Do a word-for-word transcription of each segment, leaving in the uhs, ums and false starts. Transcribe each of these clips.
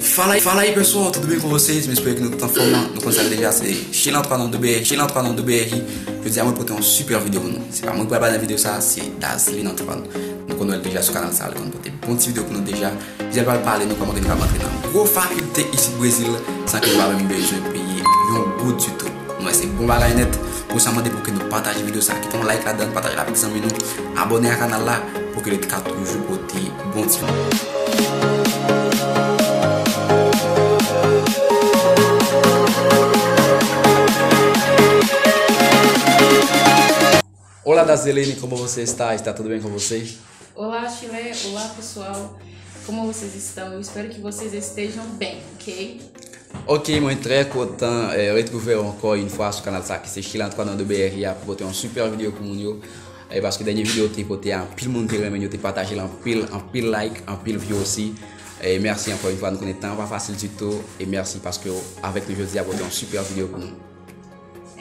Fala aí, fala aí, pessoal, tudo bem com vocês? Mwen espere ke nou tout anfòm. Nou konn sa deja, se Sheila Antoine W R, Sheila Antoine W R. Jodi a mwen pote yon super video pou nou. Se pa mwen ki pral pale nan video sa, se Dazlin Antoine. Nou konn wè l deja sou kanal sa, li konn pote bon ti video pou nou deja. Jodi a l pral pale nou kòman ke nou ka antre nan gwo fakilte isit Brezil san ke nou pa menm bezwen peye yon goud ditou. Nou wè se bon bagay nèt. Pou sa, mande pou ke nou pataje video sa, kite yon like ladan, pataje l avèk zanmi nou, abòne a kanal la pou ke li ka toujou pote bon ti. Olá, Dazlin, como você está? Está tudo bem com você? Olá, Chile. Olá, pessoal. Como vocês estão? Eu espero que vocês estejam bem, ok? Ok, mwen trè kontan eh, retwouve w ankò yon fwa sou kanal sa ki se Sheila Antoine de B R I a pou pote yon super video pou moun yo. Eh, paske dènye video te pote a, anpil moun te renmen, yo te pataje l anpil, anpil like, anpil view osi. Eh, mèsi ankò yon fwa, nou konnen tan pa fasil ditou, e mèsi paske w avèk nou jodi a pote yon super video pou nou.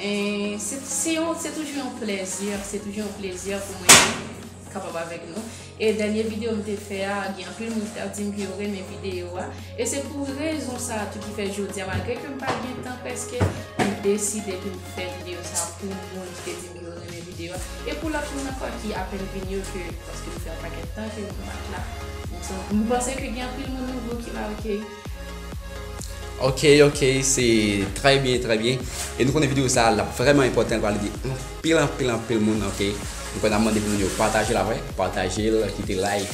E se se yon se toujou yon plèzi, se toujou yon plèzi pou mwen kapab avèk nou. E dènye videyo m te fè a, gen anpil moun ki t ap di m ke yo renmen videyo a. E se pou rezon sa a tou ki fè jodi a, malgre ke m pa gen tan prèske, m deside ke m fè videyo sa a pou moun ki te di m ke yo renmen videyo a. E pou lòt moun ankò ki apèn vin yo, ke paske m fè yon pakèt tan ke m pa t la, m san- m panse ke gen anpil moun nouvo ki la, ok? Ok, ok, se trè byen, trè byen. E nou konnen videyo sa a, l ap vrèman enpòtan, l pral ede anpil, anpil, anpil moun, ok? Nou konnen n ap mande pou moun yo pataje l avè, pataje l, kite like,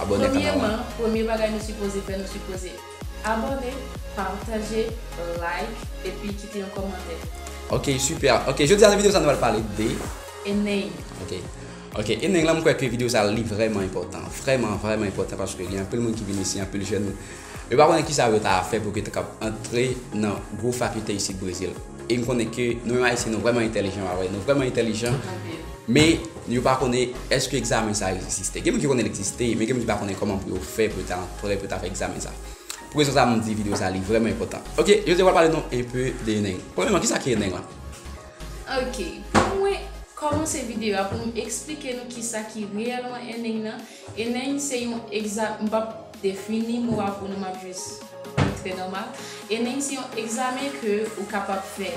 abòne kanal la. Premyèman, premye bagay nou sipoze fè, nou sipoze abòne, pataje, like, epi kite yon kòmantè. Ok, super. Ok, jodi a nan videyo sa a, nou pral pale de Eneng. Ok. Ok, Eneng la, m kwè ke videyo sa a, li vrèman enpòtan. Vrèman, vrèman enpòtan, paske gen anpil moun ki vin isi, anpil jèn. Yo pa konnen kisa yo ta fè pou yo te kab antre nan gwo fakilte isit Brezil. E m konnen ke nou menm Ayisyen, nou vrèman entèlijan, pa vre? Nou vrèman entèlijan, men yo pa konnen èske egzamen sa a egziste. Gen moun ki konnen l egziste, men gen moun ki pa konnen kòman pou yo fè pou yo ta antre, pou yo ta fè egzamen sa a. Pou rezon sa a, m di videyo sa a, li vrèman enpòtan. Ok, jodi a, m pral pale nou enpe de Eneng. Premyèman, kisa ki Eneng la? Ok, pou mwen kòmanse videyo a, pou m eksplike nou kisa ki reyèlman Eneng nan. Eneng se yon egza-, m p ap defini mo a pou nou, m ap jis montre nòmal. Eneng se yon egzamen ke ou kapab fè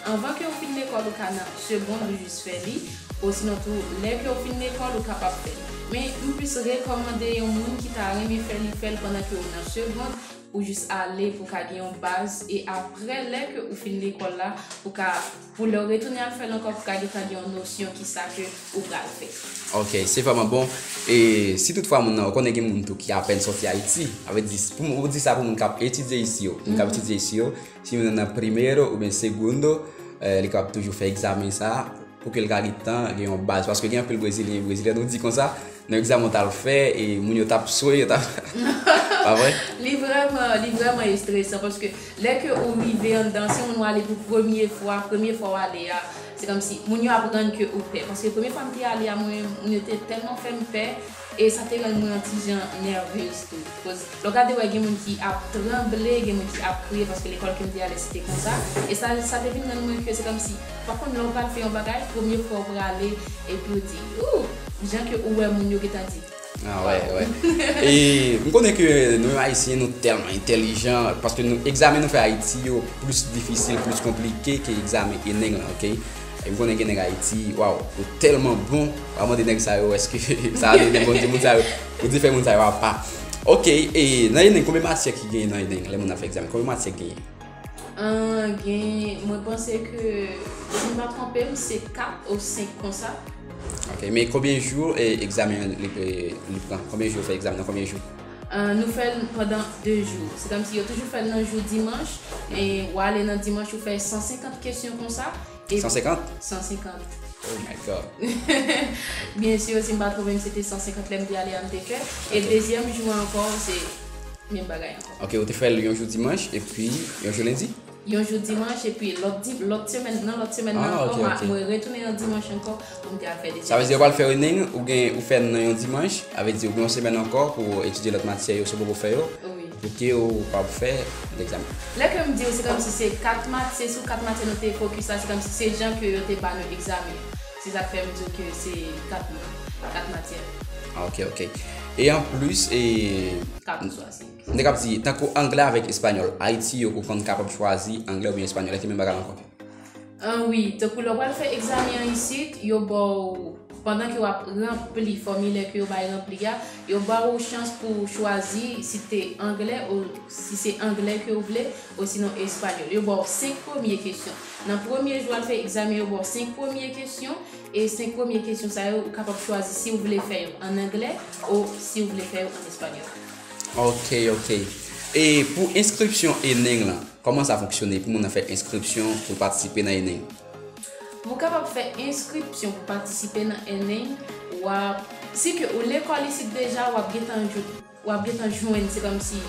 anvan ke ou fin lekòl, ou ka nan segond ou jis fè li, osinon tou, lè ke ou fin lekòl, ou kapab fè li. Men, m plis rekòmande yon moun ki ta renmen fè li, fè l pandan ke ou nan segond, ou jis ale pou ka gen yon baz, e aprè, lè ke ou fin lekòl la, ou ka, pou lè ou retounen al fè l ankò, pou ka gentan gen yon nosyon kisa ke ou pral fè. Ok, se vrèman bon. E si toutfwa moun nan, ou konnen gen moun tou ki apèn sòti Ayiti, sa vle di, pou m, ou di sa pou moun k ap etidye isi yo, moun k ap etidye isi yo, si moun nan nan primero oubyen segundo, eh, li kapab toujou fè egzamen sa a, pou ke l ka gentan gen yon baz. Paske gen anpil Brezilyen, Brezilyen, nou di konsa, nan egzamen w t al fè, e moun yo t ap swe, yo t ap, pa vre? Li vrèman, li vrèman estresan, paske lè ke ou rive anndan, si moun ou ale pou premye fwa, premye fwa w ale a, se kòmsi moun yo aprann ke ou pè. Paske premye fwa m te ale a, mwen, moun yo te tèlman fè m pè, e sa te rann mwen yon ti jan nèvez tou. Koz lè w gade, w wè gen moun ki ap tranble, gen moun ki ap kriye, paske lekòl ke m te ale, se te konsa. E sa, sa te vin rann mwen ke se kòmsi, pa konn lè w pral fè yon bagay, premye fwa w prale, epi w di, ou, jan ke ou wè moun yo gentan di. Ah, wè, wè. E m konnen ke nou menm Ayisyen, nou tèlman entèlijan, paske nou, egzamen nou fè Ayiti yo plis difisil, plis konplike ke egzamen Eneng lan, ok? E m konnen gen nèg Ayiti, waw, yo tèlman bon, w a mande nèg sa yo, èske sa ale nan bon di moun sa yo, ou di fè moun sa yo apa. Ok, e nan Eneng, konbyen matyè ki genyen nan Eneng, lè moun ap fè egzamen, konbyen matyè ki genyen? Ah, gen, mwen panse ke, si m pa twonpe m, se kat ou senk konsa. Ok, men konbyen jou, e, egzamen an li, e, li pran? Konbyen jou yo fè egzamen nan? Konbyen jou? Ah, nou fè l pandan de jou. Se kòmsi yo toujou fè l nan jou dimanch, e w ale nan dimanch, ou fè san senkant kesyon konsa. E san senkant? San senkant. Oh my God. Byen si, si m pa twonpe m, se te san senkant lè m te ale a m te fè. E dezyèm jou a ankò, se menm bagay ankò. Ok, ou te fè l yon jou dimanch epi yon jou lendi? Yon jou dimanch, epi lòt di-, lòt semèn, nan lòt semèn nan ankò, mwen retounen yon dimanch ankò pou m te al fè dezyèm. Sa vle di, ou pral fè Eneng, ou gen, ou fè l nan yon dimanch, sa vle di, ou gen yon semèn ankò pou etidye lòt matyè yo, si w poko fè yo. Wi. Pou ke ou kapab fè egzamen. Lè ke m di w, se kòmsi se kat matyè, sou kat matyè nou te fokis la, se kòmsi se jan ke yo te ba nou egzamen an. Se sa k fè m di w ke se kat, kat matyè. Ah, ok, ok. E anplis, e, m te kab di, tankou anglè avèk espanyòl, Ayiti yo konn kapab chwazi anglè oubyen espanyòl, èske menm bagay la ankò? Ah, wi, tankou lè w pral fè egzamen an isit, yo ba w, pandan ke w ap ranpli fòmilè ke yo bay ranpli a, yo ba w chans pou w chwazi si te anglè ou si se anglè ke w vle, osinon espanyòl. Yo ba w senk premye kesyon. Nan premye jou w al fè egzamen, yo ba w senk premye kesyon, e senk premye kesyon sa yo, ou kapab chwazi si w vle fè yo an anglè ou si w vle fè yo an espanyòl. Ok, ok. E pou enskripsyon ENEN lan, kòman sa fonksyone pou moun nan fè enskripsyon pou patisipe nan ENEN? Pou w kapab fè enskripsyon pou patisipe nan ENEN, w ap, si ke ou lekòl isit deja, w ap gentan jwenn, w ap gentan jwenn, se kòmsi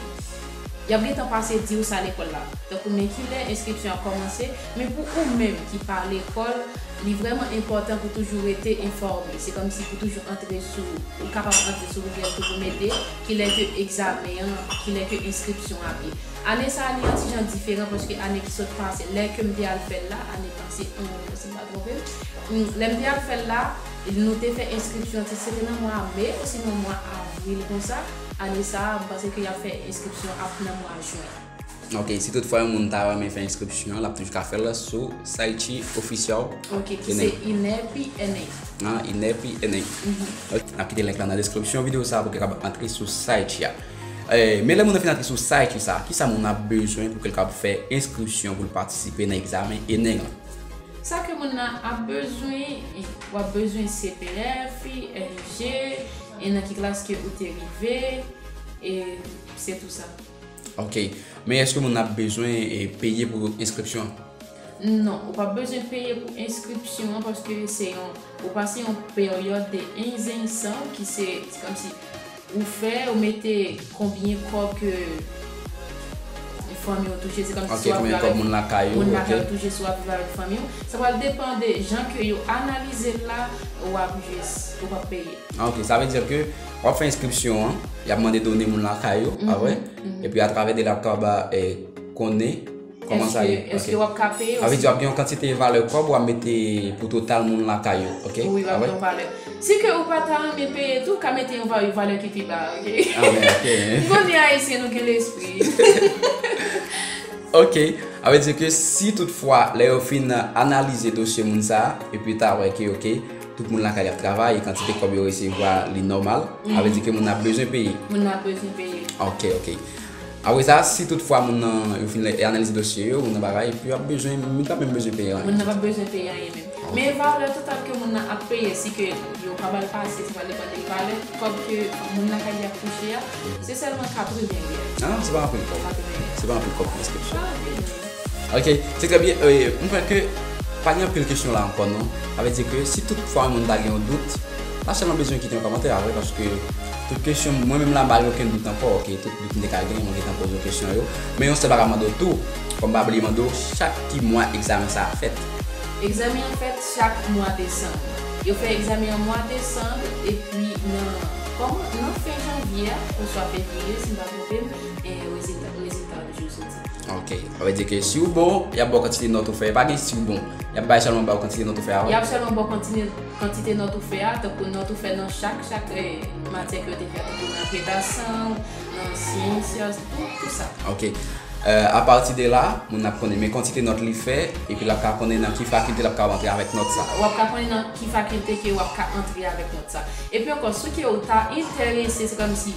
y ap gentan pase di w sa lekòl la. Tankou men kilè enskripsyon ap kòmanse, men pou ou menm ki pa lekòl, li vrèman enpòtan pou toujou rete enfòme. Se kòmsi pou toujou antre sou, ou kapab antre sou Google pou ou mete kilè ke egzamen an, kilè ke enskripsyon ap ye. Ane sa a, li yon ti jan diferan paske ane ki sot pase, lè ke m te al fè l la, ane pase an, si m pa twonpe m, lè m te al fè l la, nou te fè enskripsyon, se te nan mwa me, osinon mwa avril konsa. Ane sa a, m panse ke y ap fè enskripsyon ap nan mwa jen. Ok, si toutfwa yon moun ta renmen fè enskripsyon an, l ap toujou ka fè l sou Site Official. Ok, ki se ENEP ENEN. Ah, ENEP ENEN. Ok, n ap kite link la nan deskripsyon videyo sa a pou ke w kapab antre sou site la. Eh, men lè moun nan fin antre sou site sa, kisa moun nan ap bezwen pou ke l kapab fè enskripsyon pou l patisipe nan egzamen ENEN an? Sa ke moun nan ap bezwen, w ap bezwen C P F, R G, e nan ki klas ke ou te rive, e se tou sa. Ok. Men èske moun nan ap bezwen, eh, peye pou enskripsyon an? Non, ou p ap bezwen peye pou enskripsyon an paske se yon, ou pase yon peryòd de enzensan ki se, se kòmsi ou fè, ou mete konbyen kòb ke fanmi w touche, se kòmsi si w ap viv avèk moun lakay ou, moun lakay ou touche, si w ap viv avèk fanmi w. Sa pral depann de jan ke yo analize l la, w ap jis, ou p ap peye. Ah, ok, sa vle di ke w ap fè enskripsyon an, y ap mande done moun lakay ou, pa vre? Epi atravè de la, w ap kapab, eh, konnen kòman sa ye. Èske w ap ka peye osi? Sa vle di w ap gen yon kantite valè kòb w ap mete pou total moun lakay ou, ok? Wi, w ap gen yon valè. Si ke ou pa ta renmen peye tou, w ka mete yon va-, valè ki pi ba, ok? Ah, men, ok. M konnen Ayisyen, nou gen lespri. Ok, sa vle di ke si toutfwa, lè yo fin analize dosye moun sa a, epi ta wè ke, ok, tout moun lakay li ap travay, e kantite kòb yo resevwa, li nòmal, sa vle di ke moun nan ap bezwen peye. Moun nan ap bezwen peye. Ok, ok. Apre sa, si toutfwa moun nan, yo fin analize dosye yo, moun nan bagay, epi yo ap bezwen, moun pa menm bezwen peye anyen. Moun nan p ap bezwen peye anyen menm. Men valè total ke moun nan ap peye, si ke yo pa ba l pase, sa pral depann de valè kòb ke moun lakay li ap touche a, se sèlman katreven riyal. Ah, se pa anpil kòb. Katreven riyal. Se pa anpil kòb pou enskripsyon. Pa anpil, non. Ok, se trè byen. Eh, m kwè ke pa gen anpil kesyon la ankò, non. Sa vle di ke si tout fwa yon moun ta gen yon dout, pa sèlman bezwen kite yon kòmantè, pa vre, paske tout kesyon, mwen menm la, m pa gen okenn dout ankò, ok, tout dout m te ka gen, mwen gentan poze w kesyon yo. Men yon sèl bagay m mande w tou, fò m pa bliye mande w, chak ki mwa egzamen sa a fèt? Egzamen an fèt chak mwa desanm. Yo fè egzamen an mwa desanm, epi nan, kòman, nan fen janvye a, oswa fevriye, si m pa twonpe m, e, rezilta, rezilta yo toujou soti. Ok. Sa vle di ke si w bon, y ap ba w kantite nòt ou fè. Pa gen si w bon. Y ap bay sèlman ba w kantite nòt ou fè a, wi. Y ap sèlman ba w kantite, kantite nòt ou fè a, tankou nòt ou fè nan chak, chak, eh, matyè ke yo te fè a, tankou nan entègrasion, nan ciencias, tout, tout sa. Ok. Eh, apati de la, moun ap konnen men kantite nòt li fè, epi l ap ka konnen nan ki fakilte l ap ka antre avèk nòt sa. W ap ka konnen nan ki fakilte ke w ap ka antre avèk nòt sa. Epi ankò, si ke w ta enterese, se kòmsi,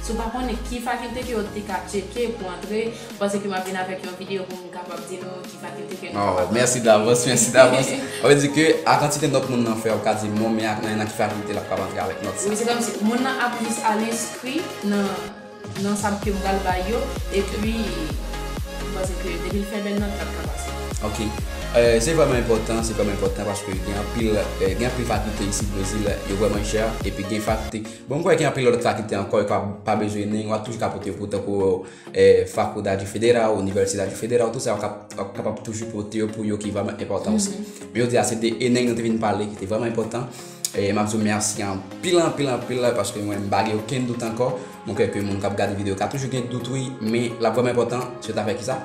si w pa konnen ki fakilte ke w te ka tcheke pou antre, w panse ke m ap vin avèk yon videyo pou m kapab di nou ki fakilte ke nou kapab antre. Oh, mèsi davans, mèsi davans. Sa vle di ke a kantite nòt moun nan fè, w ka di, bon, men ak nan, nan ki fakilte l ap kapab antre avèk nòt sa. Wi, se kòmsi moun nan ap jis al enskri nan, nan sa ke m pral bay yo, epi m panse ke depi l fè bèl nòt, l ap ka pase. Ok. Eh, se vrèman enpòtan, se vrèman enpòtan paske gen anpil, eh, gen anpil fakilte isit Brezil, yo vrèman chè, epi gen fakilte Bon, m kwè gen anpil lòt fakilte ankò, yo ka pa bezwen ENEN, w ap toujou ka pote yo pou tankou, eh, Faculdade Federal, Universidade Federal, tout sa, w ap kap-, w ap kapab toujou pote yo pou yo ki vrèman enpòtan osi. Men jodi a, se te ENEN nou te vin pale, ki te vrèman enpòtan. E m ap di w mèsi anpil, anpil, anpil, paske mwen, m pa gen okenn dout ankò. Mwen kwè ke moun k ap gade videyo ka toujou gen dout, wi, men l ap vrèman enpòtan, si yo ta fè kisa?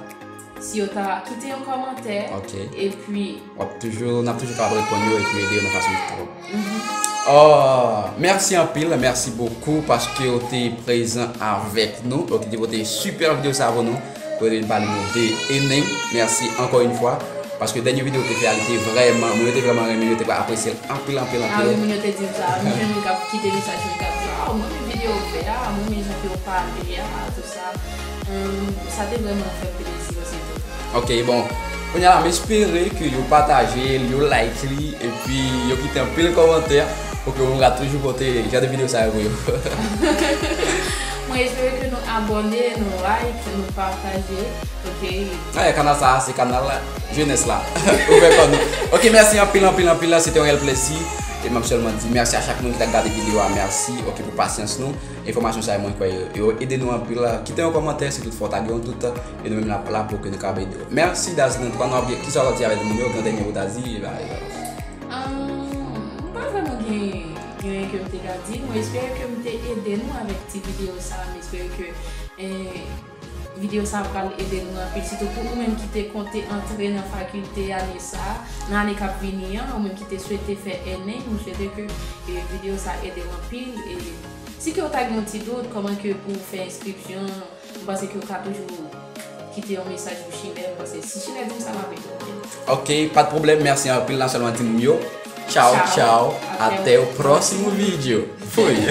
Si yo ta kite yon kòmantè, ok, epi w ap toujou, n ap toujou kapab reponn yo epi ede yo nan fason ki kapab. Mhm. Oh, mèsi anpil, mèsi bokou paske w te prezan avèk nou. Ok, te pote sipè videyo sa pou nou. Kote n pale nou de Eneng. Mèsi ankò yon fwa. Paske dènye videyo w te fè a, li te vrèman, moun yo te vrèman renmen, yo te apresye l anpil, anpil, anpil. Ah wi, moun yo te di m sa. Mwen menm k ap kite mesaj yo, k ap di, oh, mwen renmen videyo w fè a, mwen renmen jan ke w pale a, tou sa. Hum, sa te vrèman fè m plezi osi tou. Ok, bon. Kounye a la, m espere ke yo pataje l, yo like li, epi yo kite anpil kòmantè, pou ke mwen ka toujou pote jan de videyo sa yo pou yo. Mwen espere ke nou abòne, nou like, nou pataje, ok? Kanal sa a, se kanal jenès la. Ouvè kò nou. Ok, mèsi anpil, anpil, anpil. Se te yon reyèl plezi. E m ap sèlman di mèsi a chak moun ki t ap gade videyo a. Mèsi, ok, pou pasyans nou. Enfòmasyon sa yo, mwen kwè yo, yo ede nou anpil. Kite yon kòmantè si toutfwa w ta gen yon dout. E nou menm n ap la pou ke nou kapab ede w. Mèsi, Dazzlin. Antouka, nou ap gen, kisa w ta di avèk moun yo, gen dènye mo w ta di, e ba, e ba. Ahn, m pa vrèman gen, gen anyen ke m te ka di. Mwen espere ke m te ede nou avèk ti videyo sa a. M espere ke, eh, videyo sa a pral ede nou anpil. Sitou pou ou menm ki te konte antre nan fakilte ane sa a, nan ane k ap vini an, ou menm ki te swete fè Eneng, m swete ke, eh, videyo sa a ede w anpil. E si ke w ta gen yon ti dout, kòman ke pou w fè enskripsyon, m panse ke w ka toujou kite yon mesaj pou Chilè, m panse si Chilè di m sa, m ap ede w, ok? Ok, pa de pwoblèm, mèsi anpil, n ap sèlman di moun yo, tchaw, tchaw, até o próximo vídeo. Fui.